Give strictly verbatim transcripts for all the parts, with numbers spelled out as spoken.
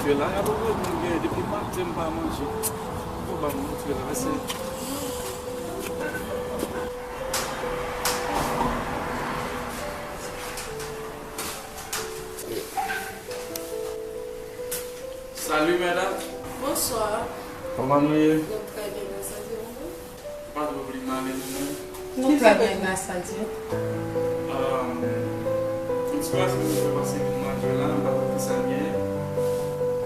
La, y a pwoblèm, mwen gen, depi maten m pa manje. Ou ban m montre la, se Salut, madame. Bonsoir. Kòman nou ye? Nou trè byen, grâce à Dieu, ou menm? Pa twò pli mal, e nou menm? Nou trè byen, grâce à Dieu. Um, m ti pase, m te pase vin manje la, m pa konn kisa l gen.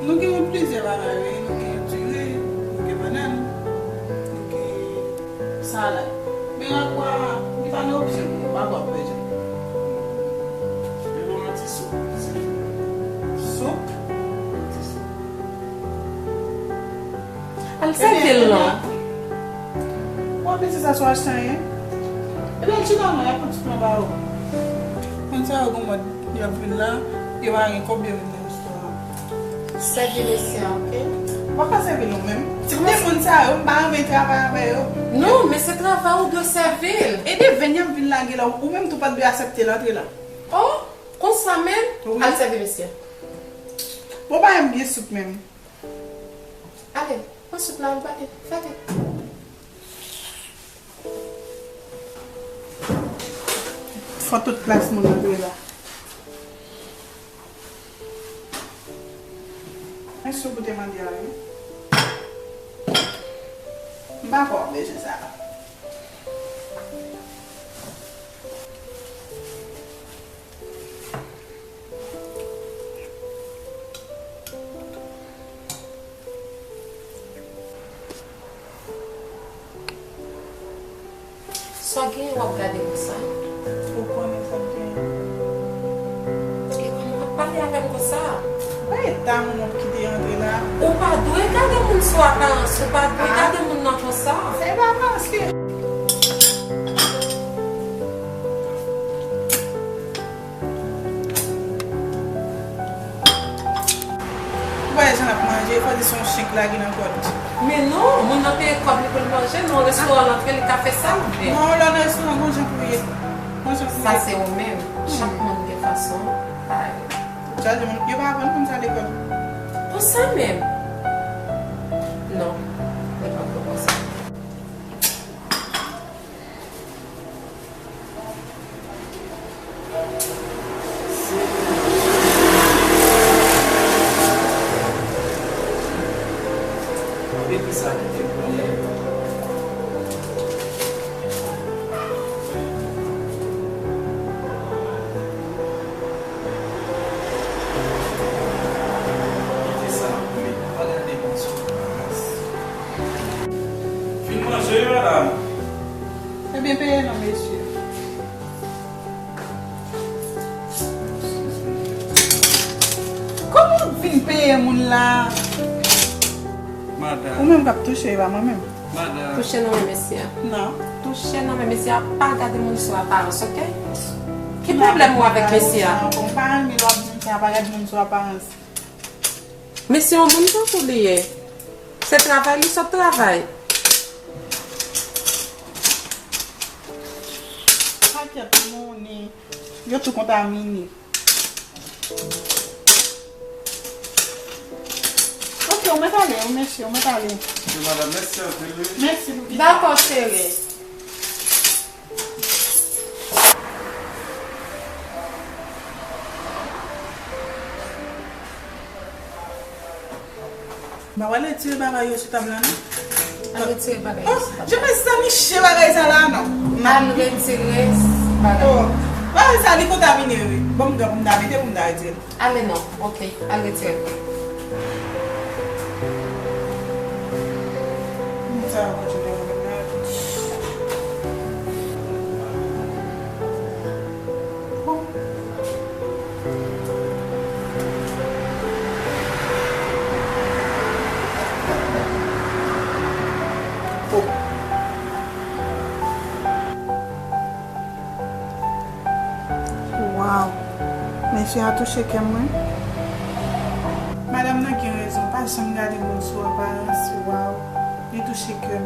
Nou gen plizyè bagay, wi. Nou gen diri, nou gen bannann, nou gen salad. Men rapò a, li pa nan opsyon pou mwen, pa pral bezwen. Li bon yon ti soup, ti soup. Soup? Ti soup. Al sèvi l non. Wè piti sa sou achte anyen. Ebyen, chita non, y ap pran ti pran ba ou. Moun sa yo gon mòd, y ap vin la, yo pa gen kòb, yo vin nan restoran. Sèvi mesye a, oke? Ou pa ka sèvi l ou menm. Ti moun sa yo, m pa renmen travay avè yo. Non, men se travay ou dwe sèvi l. E de vin y ap vin lage la, ou menm tou pa t dwe aksepte l antre la. Oh, konsa menm? Wi. Al sèvi mesye a. Bon, pa yon byen soup menm. Ale, pran soup la, al pale. Fè vit. Fò tout klas moun antre la. Mèsi pou te mande a, wi. M pa kwè w bezwen sa. Sa w genyen w ap gade konsa? Ou konnen sa m genyen. E kòman w ap pale avè m konsa? Pa eta moun w ap kite antre la. Ou pa dwe gade moun sou aparans, ou pa dwe gade moun nan konsa. Se pa aparans li ye. Ou pa wè jan l ap manje, fò di se yon chen k lage nan kòd. Men non, moun nan peye kòb li pou l manje, nan restoran l antre, li ka fè sa l vle. Non, lè w nan restoran, gon jan pou ye. Gon jan pou ye. Sa se ou menm. Chak moun gen fason pa yo. Ou tande moun, yo pa aprann moun sa lekòl. Pou sa menm. Non, li pa bon konsa. Fin manje wi, madanm. Ebyen, peye non, mesye. Kòman w ap vin peye moun la? Madanm. Ou menm k ap touche, e pa mwen menm. Madanm. Touche nan men mesye a. Non. Touche nan men mesye a, pa gade moun sou aparans, oke? Ki pwoblèm ou avèk mesye a? Ou pa renmen lè w ap di m sa, pa gade moun sou aparans. Mesye yon moun tankou li ye. Se travay li sot travay. Pakèt moun, yo tou kontamine. Ok, ou mèt ale, wi, mesye, ou mèt ale. Ok, madanm, mèsi anpil, wi. Mèsi, Loubita. Dakò, cheri. M pa pral retire bagay yo sou tab la, non. Al retire bagay yo sou tab la. Oh, jan mèsi sa niche bagay sa la, non. Al retire bagay yo. Oh, bagay sa, li kontamine, wi. Bon, m gen pou m ta mete, pou m ta retire. Ale non, ok, al retire l. Moun sa yo kontinye kontinye. Oh. Waw! Mesye a touche kè m, wi. Madanm nan gen rezon, pa janm gade moun sou aparans, waw, li touche kè m.